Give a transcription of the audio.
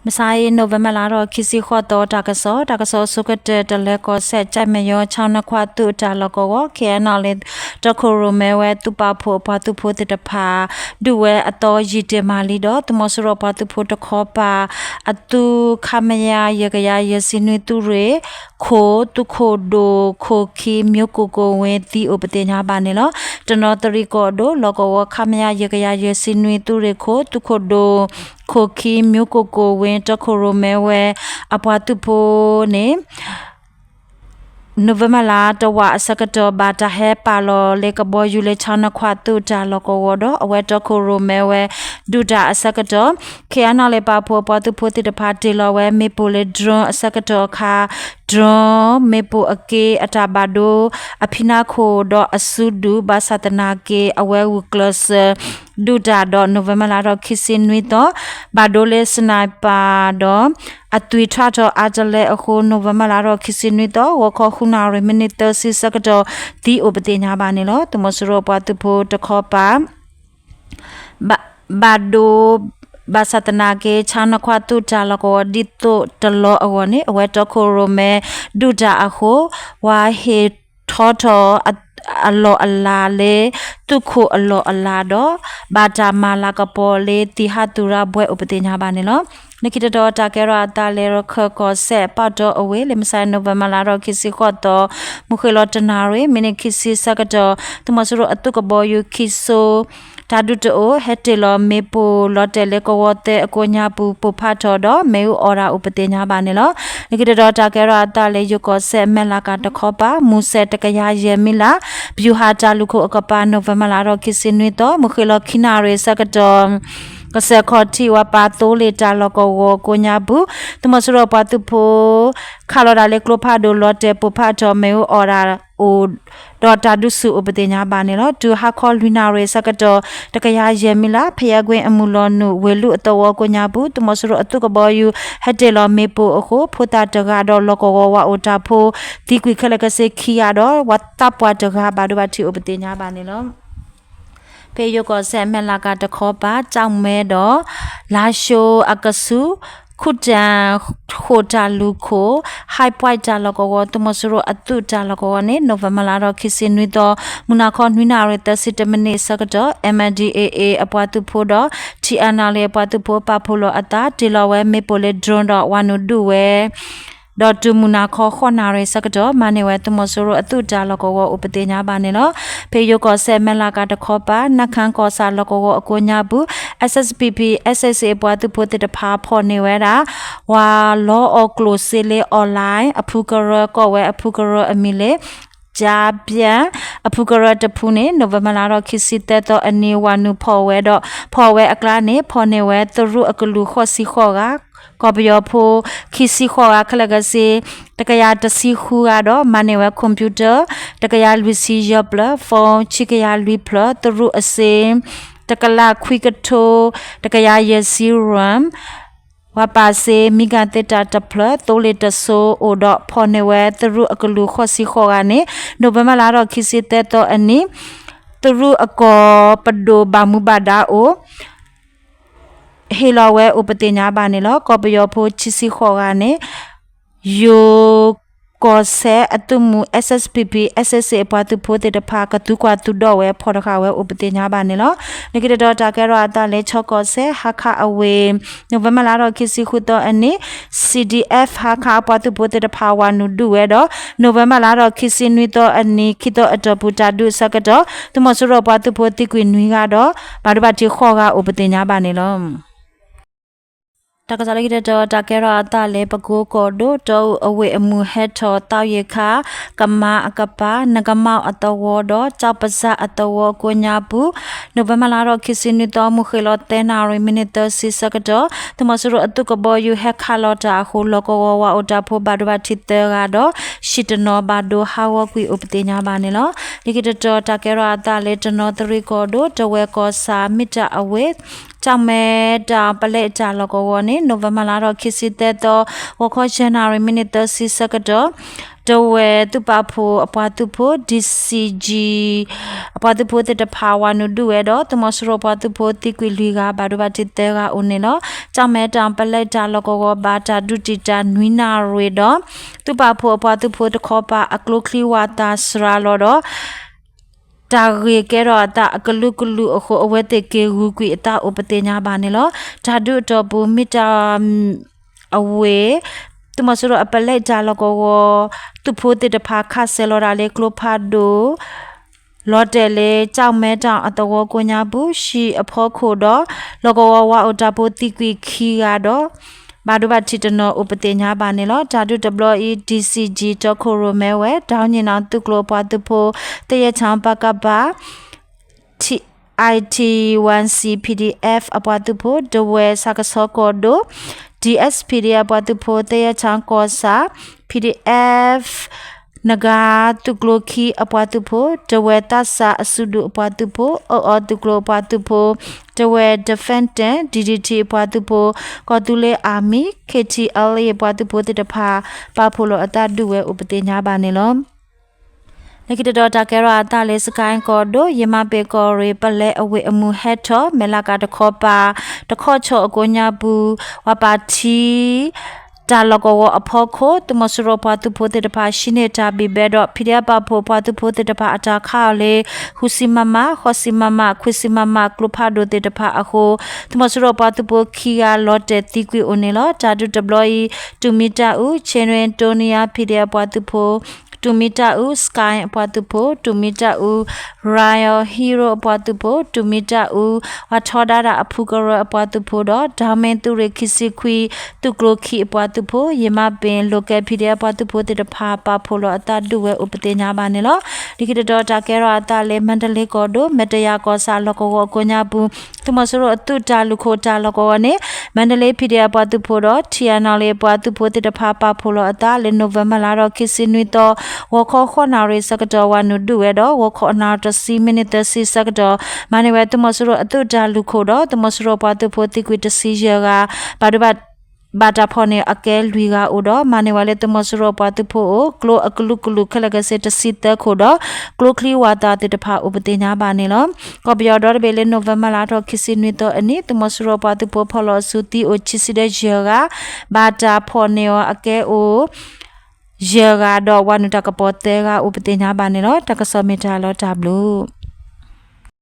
မုၢ်ဆါအံၤ နိၣ်ဝ့ဘၢၣ်လါထီၣ်ခံဆံဃိးသီ တၢ်ကစီၣ်, တၢ်ကစီၣ်အဆိကတၢၢ် တလဲၤကီၢ်စဲၣ် ကၠဲၣ်မဲာ်ယီ ဆၣ်နခွၣ်သုးတၢ်လီၢ်ကဝီၤ ခ့ၣ်အဲၣ်နီၣ်လ့ၣ် တီခိၣ်ရိၣ်မဲဝဲ သုးပာ်ဖှိၣ်အပှၤသုးဖိသ့ၣ်တဖၣ် ဒုးဝဲအသီယံာ်တ့ၢ်မးလံဒီး သုးမီၤစိရိၤပှၤသုးဖိတခီပၤ အသုး ခမရ ယဲၢ်ကယၤယဲၢ်ဆံနွံ သုးရ့ၣ်ခိၣ် သုးခိၣ်ဒိၣ်ခိၣ်ခံ မၠိၣ်ကိၣ်ကိၣ်ဝ့ သံအိၣ်ပသ့ၣ်ညါဘၣ်န့ၣ်လီၤ. တနီသရံၣ်ကီၢ်ဒိၣ် လီၢ်ကဝီၤ ခမရ ယဲၢ်ကယၤယဲၢ်ဆံနွံ သုးရ့ၣ်ခိၣ် သုးခိၣ်ဒိၣ်ခိၣ်ခံ မၠိၣ်ကိၣ်ကိၣ်ဝ့ တီခိၣ်ရိၣ်မဲဝဲ အပှၤသုးဖိန့ၣ် နိၣ်ဝ့ဘၢၣ်လါတဝာ်အဆၢကတီၢ် ဘၣ်တၢ်ဟဲပာ်လီၤလၢကဘီယူၤလၢ ဆၣ်နခွၣ်သုးတၢ်လီၢ်ကဝီၤဒီး အဝဲတီခိၣ်ရိၣ်မဲဝဲ ဒုးတၢ်အဆၢကတီၢ် ခ့ၣ်အဲၣ်နီၣ်လ့ၣ်ပာ်ဖှိၣ်အပှၤသုးဖိသ့ၣ်တဖၣ် တ့ၢ်လီၤဝဲမ့ၣ်ပိၢ်လၢ drone အဆၢကတီၢ်အခါ drone မ့ၣ်ပိၢ်အက့အတၢ်ဘၣ်ဒိ အဖံနါခိၣ်ဒီးအစုဒုၣ် ဘၣ်ဆၣ်သနာ်က့ အဝဲဂုာ်ကျဲးစၢး ဒုးတၢ်ဒီး နိၣ်ဝ့ဘၢၣ်လါထီၣ်ခံဆံနွံသီ ဘၣ်ဒိလၢ sniper ဒီး အသွံၣ်ထွးထီၣ်အါတလၢအဃိ နိၣ်ဝ့ဘၢၣ်လါထီၣ်ခံဆံနွံသီ ဂီၤခီဃုနၣ်ရံၣ် မံးနံးသၢဆံဆၢကတီၢ် သံအိၣ်ပသ့ၣ်ညါဘၣ်န့ၣ်လီၤ. သုးမီၤစိရိၤပှၤသုးဖိတခီပၤ ဘၣ်ဒိ ဘၣ်ဆၣ်သနာ်က့ ဆၣ်နခွၣ်သုးတၢ်လီၢ်ကဝီၤ ဒ်သိးတလီၤအဂီၢ်န့ၣ် အဝဲတီခိၣ်ရိၣ်မဲ ဒုးတၢ်အဃိ ပှၤဟ့ၣ်ထီထီၣ် အလီၢ်အလၤလၢ သုးခိၣ်အလီၢ်အလၤဒီး ဘၣ်တၢ်မၤလၤကပီၤလၢ သံၣ်ဟးသူၣ်ရၢဘှဲအိၣ်ပသ့ၣ်ညါဘၣ်န့ၣ်လီၤ. လၢခံတတီၤ တၢ်ကဲထီၣ်အသးလၢ ရခၢၣ်ကီၢ်စဲၣ် ပီၣ်တီအဝ့ၢ် လၢမုၢ်ဆါ နိၣ်ဝ့ဘၢၣ်လါထီၣ်ခံဆံဃိးသီ မုၢ်ဃ့ၢ်လီၤတနၣ်ရံၣ် မံးနံးခံဆံဆၢကတီၢ် သုးမီၤစိရိၤအသုးကဘီယူၤ ခံစိ တၢ်ဒုးတအိၣ် ဟဲတ့ၢ်လီၤမ့ၣ်ပိၢ်လီၤတဲာ်လၢကဝီၤသဲအကိးညါပူၤ ပိၢ်ဖးထီၣ်ဒီး မ့ၣ်အူအီၣ်တၢ်အိၣ်ပသ့ၣ်ညါဘၣ်န့ၣ်လီၤ. လၢခံတတီၤ တၢ်ကဲထီၣ်အသးလၢ ယိၤကီၢ်စဲၣ် မဲၢ်လးကၤတခီပၤ မူစဲးတကယၤယဲၢ်မံလး ပယူၤဟၣ်တၢ်လူၢ်ခိၣ်အကပၤ နိၣ်ဝ့ဘၢၣ်လါထီၣ်ခံဆံနွံသီ မုၢ်ဃ့ၢ်လီၤခံနၣ်ရံၣ်ဆၢကတီၢ် ကစၢၢ်ခီၣ်ထံး ဝၤပာ်သိလ့ၣ်တၢ်လီၢ်ကဝီၤကိးညါပူၤ သုးမီၤစိရိၤပှၤသုးဖိ ခးလီၤတၢ်လၢကျိဖးဒိၣ်လီၤတဲာ်ပိၢ်ဖးထီၣ် မ့ၣ်အူအီၣ်တၢ်အိၣ် ဒီးတၢ်ဒုးဆူၣ်အိၣ်ပသ့ၣ်ညါဘၣ်န့ၣ်လီၤ. တုၤဟါခီလွံၢ်နၣ်ရံၣ်ဆၢကတီၢ် တကယၤယဲၢ်မံလး ဖယဲကွ့အမုၢ်လီၤနုာ် ဝ့ၢ်လူၢ်အသဝီကိးညါပူၤ သုးမီၤစိရိၤအသုးကဘီယူၤ ဟဲတ့ၢ်လီၤမ့ၣ်ပိၢ်အဃိ ဖိသၣ်တဂၤဒီး လီၢ်ကဝီၤဝၤအိၣ်တၢ်ဖိ သံကွံာ်ခဲလၢာ်ခဲဆ့ခံဂၤဒီး ဝၤသးပှၢ်တဂၤ ဘၣ်ဒိဘၣ်ထံးအိၣ်ပသ့ၣ်ညါဘၣ်န့ၣ်လီၤ. ဖဲယိၤကီၢ်စဲၣ် မဲၢ်လးကၤတခီပၤ ကၠီၣ်မဲဒီး လါၡိအကဆူး ခူၣ်တၢၣ်ဃိၣ်တၢ်လူၢ်ခိၣ် ဟဲးပွဲးတၢ်လီၢ်ကဝီၤ သုးမီၤစိရိၤအသုးတၢ်လီၢ်ကဝီၤန့ၣ် နိၣ်ဝ့ဘၢၣ်လါထီၣ်ခံဆံနွံသီ မုၢ်နၤခီနွံနၣ်ရံၣ် သၢဆံတၢမံးနံးအဆၢကတီၢ် MNDAA အပှၤသုးဖိဒီး ထံၣ်အဲၣ်နီၣ်လ့ၣ် အပှၤသုးဖိပာ်ဖှိၣ်လိာ်အသး တ့ၢ်လီၤဝဲမ့ၣ်ပိၢ်လၢ drone ဒီးဝၤနုာ်ဒုးဝဲ ဒီးတုၤမုၢ်နၤခီဃိးနၣ်ရံၣ်ဆၢကတီၢ် မၤန့ၢ်ဝဲသုးမီၤစိရိၤအသုးတၢ်လီၢ်ကဝီၤအိၣ်ပသ့ၣ်ညါဘၣ်န့ၣ်လီၤ. ဖဲယိၤကီၢ်စဲၣ် မဲၢ်လးကၤတခီပၤ နၢ်ခၢၣ်ကီၢ်ဆၣ်လီၢ်ကဝီၤအကိးညါပူၤ SSPP SAC အပှၤသုးဖိသ့ၣ်တဖၣ် ဖီၣ်န့ၢ်ဝဲဒၣ် ပှၤလီအီၣ်ကျိၣ်စ့လၢ online အဖုကရၢ ကိးဝဲအဖုကရၢအမံၤလၢ ကၠါပၠၣ် အဖုကရၢတဖုန့ၣ် နိၣ်ဝ့ဘၢၣ်လါထီၣ်ခံဆံသၢသီအနံၤ ဝၤနုာ်ဖီၣ်ဝဲဒီး ဖီၣ်ဝဲအကျါန့ၣ် ဖီၣ်န့ၢ်ဝဲသရူးအကလုၢ်ဃိးဆံဃိးဂၤ ကီၢ်ပယီၤဖိ ခံဆံဃိးဂၤ ခဲလၢာ်ခဲဆ့ တကယၤတဆံဃုဂၤဒီး မၤန့ၢ်ဝဲ computer တကယၤလွံၢ်ဆံယဲၢ်ဖျၢၣ်, phone ခံကယၤလွံၢ်ဖျၢၣ်, သရူးအစ့ တကလးခွံကထိ တကယၤယဲၢ်ဆံ gram ပှၤပာ်စ့ မံဂၤသ့တၢ်တဖျၢၣ်, သိလ့ၣ်တစိအိၣ်ဒီး ဖီၣ်န့ၢ်ဝဲသရူးအကလုၢ်ဃိးဆံဃိးဂၤန့ၣ် နိၣ်ဝ့ဘၢၣ်လါထီၣ်ခံဆံသၢသီအနံၤ သရူးအကီၢ်ပဒိၣ်ဘၣ်မူဘၣ်ဒါအိၣ် ဟ့ၣ်လီၤဝဲအိၣ်ပသ့ၣ်ညါဘၣ်န့ၣ်လီၤ. ကီၢ်ပယီၤဖိခံဆံဃိးဂၤန့ၣ် ယိၤကီၢ်စဲၣ်အသုးမုၢ် SSPP SAC အပှၤသုးဖိသ့ၣ်တဖၣ် ကသူကွၢ်သူဒီးဝဲ ဖီၣ်တဃာ်ဝဲအိၣ်ပသ့ၣ်ညါဘၣ်န့ၣ်လီၤ. လၢခံတတီၤ တၢ်ကဲထီၣ်အသးလၢ ခၠီကီၢ်စဲၣ် ဟါခးအဝ့ၢ် နိၣ်ဝ့ဘၢၣ်လါထီၣ်ခံဆံဃုသီအနံၤ CDF ဟါခးအပှၤသုးဖိသ့ၣ်တဖၣ် ဝၤနုာ်ဒုးဝဲဒီး နိၣ်ဝ့ဘၢၣ်လါထီၣ်ခံဆံနွံသီအနံၤ ခံသီအတီၢ်ပူၤ တၢ်ဒုးအဆၢကတီၢ် သုးမီၤစိရိၤပှၤသုးဖိသံကွံာ်နွံဂၤဒီး ဘၣ်ဒိဘၣ်ထံးဃိးဂၤအိၣ်ပသ့ၣ်ညါဘၣ်န့ၣ်လီၤ. တၢ်ကစီၣ်လၢခံတတီၤ တၢ်ကဲထီၣ်အသးလၢ ပကိကီၢ်ဒိၣ် တီအူအဝ့ၢ်အမုၢ်ဟဲထီၣ် သီယ့ၣ်ခါ ကမါအကပၤ နကမၣ်အသဝီဒီး ကၠီပစၢ်အသဝီကိးညါပူၤ နိၣ်ဝ့ဘၢၣ်လါထီၣ်ခံဆံနွံသီ မုၢ်ဃ့ၢ်လီၤသၢနၣ်ရံၣ် မံးနံးသၢဆံဆၢကတီၢ် သုးမီၤစိရိၤအသုးကဘီယူၤဟဲခးလီၤတၢ်အဃိ လီၢ်ကဝီၤဝၤအိၣ်တၢ်ဖိ ဘၣ်ဒိဘၣ်ထံးသၢဂၤဒီး ဟံၣ်တနီၤဘၣ်ဒိဟးဂီၤကွံာ်အိၣ်ပသ့ၣ်ညါဘၣ်န့ၣ်လီၤ. လၢခံတတီၤ တၢ်ကဲထီၣ်အသးလၢ တနီသရံၣ်ကီၢ်ဒိၣ် တဝဲၢ်ကီၢ်ဆၣ် မ့ၢ်တၢ်အဝ့ၢ် ကၠီၣ်မဲတၢ်ပလဲတၢ်လီၢ်ကဝီၤန့ၣ် နိၣ်ဝ့ဘၢၣ်လါထီၣ်ခံဆံသၢသီ ဂီၤခီယဲၢ်နၣ်ရံၣ် မံးနံးသၢဆံဆၢကတီၢ် တဝဲၢ်သုးပာ်ဖှိၣ်အပှၤသုးဖိ DCG အပှၤသုးဖိသ့ၣ်တဖၣ် ဝၤနုာ်ဒုးဝဲဒီး သုးမီၤစိရိၤပှၤသုးဖိသံကွံာ်လွံၢ်ဂၤ ဘၣ်ဒိဘၣ်ထံးသၢဂၤအိၣ်န့ၣ်လီၤ. ကၠီၣ်မဲတၣ်ပလဲတၢ်လီၢ်ကဝီၤ ဘၣ်တၢ်ဒုးတံာ်တာ်နွံနၣ်ရံၣ်ဒီး သုးပာ်ဖှိၣ်အပှၤသုးဖိတခီပၤ အကျိချံဝၤသးစှၤလီၤဒီး တၢ်ဂ့ၢ်ကဲထီၣ်အသးအကလုာ်ကလုာ်အဃိ အဝဲသ့ၣ်က့ၤဂုာ်ကွံာ်အသးအိၣ်ပသ့ၣ်ညါဘၣ်န့ၣ်လီၤ. တၢ်ဒုးအတီၢ်ပူၤ မ့ၢ်တၢ် အဝ့ၢ် သုးမီၤစိရိၤအပလဲတၢ်လီၢ်ကဝီၤ သုးဖိသ့ၣ်တဖၣ် ခးစဲၤလီၤတၢ်လၢကျိဖးဒိၣ် လီၤတဲာ်လၢ ကၠီၣ်မဲတၣ်အသဝီကိးညါပူၤ ဟံၣ်အဖီခိၣ်ဒီး လီၢ်ကဝီၤဝၤအိၣ်တၢ်ဖိသံကွံာ်ခံဂၤဒီး ဘၣ်ဒိဘၣ်ထံးတနီၤအိၣ်ပသ့ၣ်ညါဘၣ်န့ၣ်လီၤ. တၢ်ဒုးတဘျီအံၤ DCG တီခိၣ်ရိၣ်မဲဝဲ တၢ်ဟီၣ်ညံၣ်နီၤသုးကျိၤအပှၤသုးဖိ သယဲၣ်ထၣ် ပကဖ IT one C PDF အပှၤသုးဖိ ဒဝဲၢ်ဆၣ်ကဆီကီၢ်ဒိၣ် DSPD အပှၤသုးဖိ သယဲၣ်ထၣ်ကီၢ်ဆၣ် PDF နဂါသုးကျိၤခံအပှၤသုးဖိ ဒဝဲၢ်သးစၢ်အစုဒုၣ်အပှၤသုးဖိ အၢၣ်အီသုးကျိၤအပှၤသုးဖိ ဒဝဲၢ် Defendant DDT အပှၤသုးဖိ ကီၢ်သူလ့ၤ Army KTLA အပှၤသုးဖိသ့ၣ်တဖၣ် ပာ်ဖှိၣ်လီၤအသးဒုးဝဲအိၣ်ပသ့ၣ်ညါဘၣ်န့ၣ်လီၤ. လၢခံတတီၤတၢ်ကဲထီၣ်အသးလၢ စကဲၣ်ကီၢ်ဒိၣ် ယမၤပ့ၤကီၢ်ရ့ၣ် ပလဲအဝ့ၢ်အမုၢ်ဟဲထီၣ် မဲၢ်လးကးတခီပၤ တခီၣ်ဆီၣ်အကိးညါပူၤ ဝၤပာ်ထံ တၢ်လီၢ်ကဝီၤအဖီခိၣ် သုးမီၤစိရိၤပှၤသုးဖိသ့ၣ်တဖၣ် ဟံးန့ၢ်တၢ်ဘံၣ်ဘဲဒီး PDF ပာ်ဖှိၣ်ပှၤသုးဖိသ့ၣ်တဖၣ်အတၢ်ခးအီၤလၢ ဃုဆံ MM, ဃိးဆံ MM, ခွံဆံ MM ကျိဖးဒိၣ်သ့ၣ်တဖၣ်အဃိ သုးမီၤစိရိၤပှၤသုးဖိခံဂၤလီၤတဲာ်သံကွံာ်အိၣ်န့ၣ်လီၤ. တၢ်ဒုးတဘျီအံၤ တူၢ်မံတၢ်အူ Children Tonia PDF အပှၤသုးဖိ တူၢ်မံတၢ်အူ Sky အပှၤသုးဖိ တူၢ်မံတၢ်အူ Royal Hero အပှၤသုးဖိ တူၢ်မံတၢ်အူ ဝၤထီဒါတၢ်အဖုကရၢအပှၤသုးဖိဒီး ဒၢမ့ၢ်သုးရ့ၣ်ခံဆံခွံ သုးကျိၤခံအပှၤသုးဖိ ယမၤပ့ၤ Local PDF အပှၤသုးဖိသ့ၣ်တဖၣ် ပာ်ဖှိၣ်လီၤအသးဒုးဝဲအိၣ်ပသ့ၣ်ညါဘၣ်န့ၣ်လီၤ. လၢခံတတီၤတၢ်ကဲထီၣ်အသးလၢ မါတလ့ကီၢ်ဒိၣ် မဲၢ်တယၤကီၢ်ဆၣ်လီၢ်ကဝီၤအကိးညါပူၤ သုးမီၤစိရိၤအသုးတၢ်လုၢ်ခိၣ်တၢ်လီၢ်ကဝီၤန့ၣ် မါတလ့ PDF အပှၤသုးဖိဒီး ထံၣ်အနီၣ်လ့ၣ်အပှၤသုးဖိသ့ၣ်တဖၣ် ပာ်ဖှိၣ်လီၤအသးလၢ နိၣ်ဝ့ဘၢၣ်လါထီၣ်ခံဆံနွံသီ ဂီၤခီဃိးနၣ်ရံၣ်ဆၢကတီၢ် ဝၤနုာ်ဒုးဝဲဒီး ဂီၤခီအနၣ်ရံၣ်တဆံ မံးနံးသၢဆံဆၢကတီၢ် မၤန့ၢ်ဝဲသုးမီၤစိရိၤအသုးတၢ်လုၢ်ခိၣ်ဒီး သုးမီၤစိရိၤပှၤသုးဖိသံကွံာ်တဆံယဲၢ်ဂၤ ဘၣ်ဒိဘၣ် ဘၣ်တၢ်ဖီၣ်န့ၢ်အကဲလွံၢ်ဂၤအိၣ်ဒီး မၤန့ၢ်ဝဲလၢသုးမီၤစိရိၤပှၤသုးဖိအိၣ် ကျိအကလုာ်ကလုာ်ခဲလၢာ်ခဲဆ့တဆံသၢခိၣ်ဒီး ကျိချံဝၤသးသ့ၣ်တဖၣ်အိၣ်ပသ့ၣ်ညါဘၣ်န့ၣ်လီၤ. ကီၢ်ပယီၤဒီတဘ့ၣ်လၢ နိၣ်ဝ့ဘၢၣ်လါထီၣ်ခံဆံနွံသီအနံၤ သုးမီၤစိရိၤပှၤသုးဖိဖီၣ်လီၤအစုသံအိၣ်ခံဆံဒီးယဲၢ်ဂၤ ဘၣ်တၢ်ဖီၣ်န့ၢ်အီၤအကဲအိၣ် ယဲၢ်ဂၤဒီး ဝၤနုာ်တၢ်ကပီၤသၢဂၤအိၣ်ပသ့ၣ်ညါဘၣ်န့ၣ်လီၤ. တၢ်ကစီၣ်မ့ၢ်တၢ်လီၤတၢ်ဘျုး